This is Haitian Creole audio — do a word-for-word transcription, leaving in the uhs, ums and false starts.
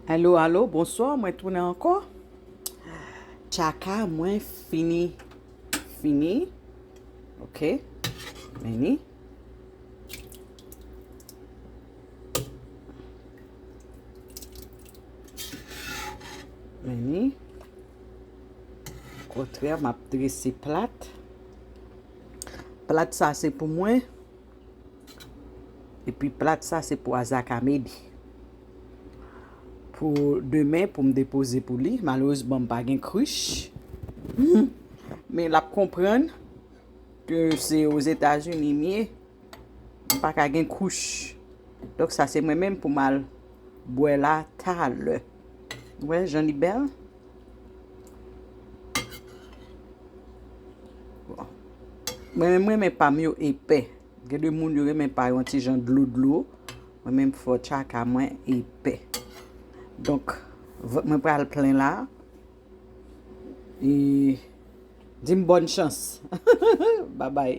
Alo, alo, bonswa, mwen tounen ankò. Tchaka mwen fini, fini. Ok, men li. Men li. Okontrè, m ap drese plat. Plat sa se pou mwen. Epi plat sa se pou Azaka Medi. Pou demen, pou m depoze pou li. Malerezman, m pa gen krich. Men l ap konprann ke se Ozetazini m ye. M pa ka gen krich. Donk sa se mwen menm pou m al bwè la talè. Ou wè jan li bèl? Bon. Mwen menm, mwen renmen pa m yo epè. Gen de moun yo renmen pa yo yon ti jan dlo dlo. Mwen menm fò tchaka mwen epè. Donk, vant mwen pral plen la. E di m bòn chans. Babay.